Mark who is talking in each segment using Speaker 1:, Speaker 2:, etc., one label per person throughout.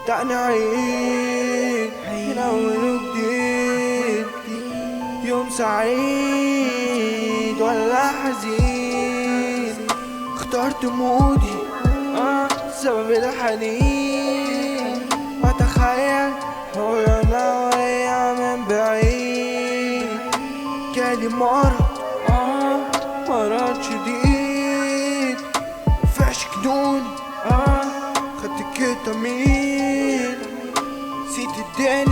Speaker 1: تاني عيد من أول وجديد، يوم سعيد ولا حزين. اخترت مودي سبب الحنين، واتخيل حولنا وهي من بعيد. جالي مرض مرض شديد، مفيش جنون خدت كتامين. نسيت الدنيا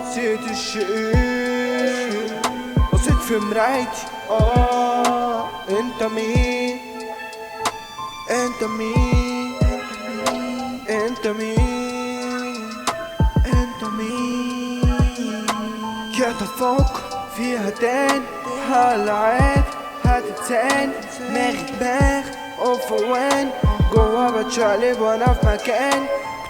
Speaker 1: نسيت الشيء، بصيت في مرايتي انت مين، انت مين، انت مين، انت مين. جيت افكر فيها تاني، هالعاد هتتسان. دماغي دماغ اوف وين، جوا بتشقلب وانا في مكان.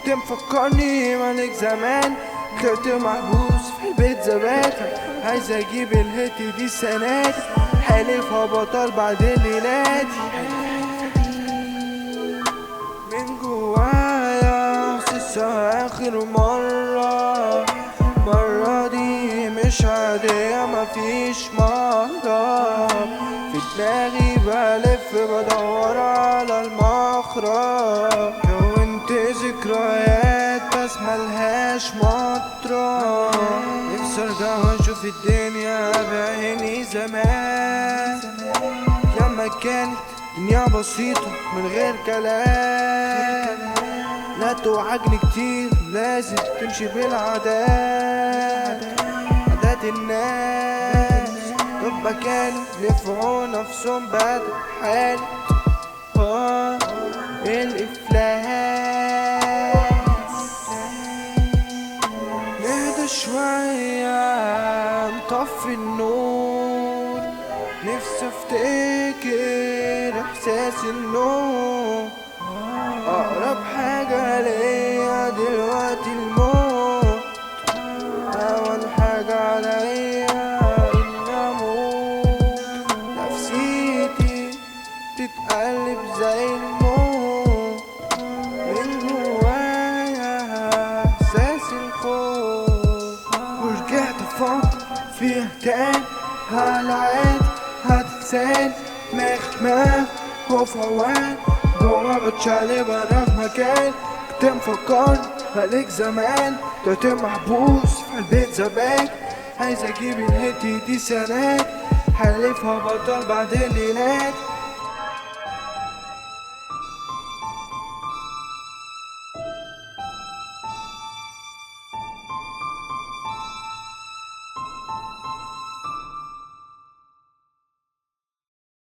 Speaker 1: كنت مفكرني ملك زمان، كنت محبوس في البيت زمان. عايز اجيب الهيت دي السنة دي، حالف هبطل بعد الليلة دي. من جوايا حاسسها اخر مرة، المرة دي مش عادية مفيش مرة. في دماغي بلف بدور على المخرج، كونت ذكريات بس ملهاش مطرح. نفسي ارجع واشوف الدنيا بعيني زمان، لما كانت دنيا بسيطة من غير كلام. لا توعجني كتير، لازم تمشي بالعادات، عادات الناس. طب ما كانوا نفعوا نفسهم بدل حالة الإفلاس. نهدى شوية نطفي النور، نفسي افتكر احساس النوم. اقرب حاجة ليا دلوقتي الموت، اول حاجة عليا ان اموت. نفسيتي تتقلب زي الموت، من جوايا احساس الخوف. ورجعت افكر فيها تاني، هالعاد هتتسان. دماغ دماغ خوف عوان، جوا بتشقلب انا في مكان. كنت مفكرني ملك زمان، كنت محبوس في البيت زمان. عايز اجيب الهيت دي سنة، حالفها بطل بعد الليلات.